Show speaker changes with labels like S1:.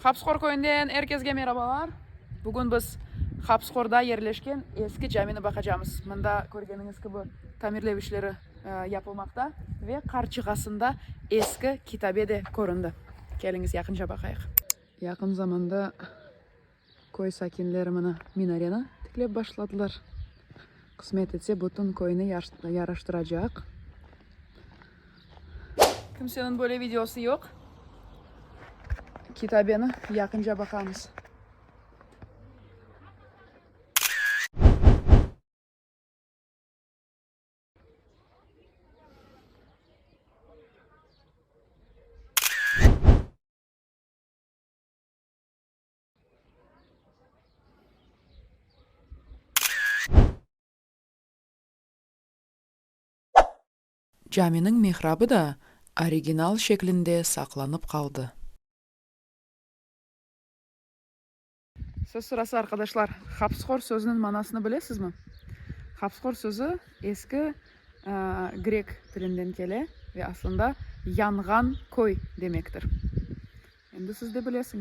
S1: Hapıshor köyünden er kesge merabalar! Bugün biz Hapıshorda yerleşken eski camini baqacamız. Mında, körgeniñiz kibi, tamirlev işleri yapılmaqta ve qarçığasında eski kitabe de köründi. Keliñiz, yaqınca baqayıq. Yaqın zamanda köy sakinleri mına minareni tiklep başladılar. Qısmet etse, bütün köyni yaraştıracaq. Kimseniñ böyle videosı yoq. Kitabeni yaqınca baqamız. Caminiñ mihrabı da original şeklinde saqlanıp qaldı. Söz sırası, arqadaşlar, Hapıshor sözüniñ manasını bilesizmi? Hapıshor sözü eski grek tilinden kele ve aslında yanğan köy demektir. Endi siz de bilesiñiz.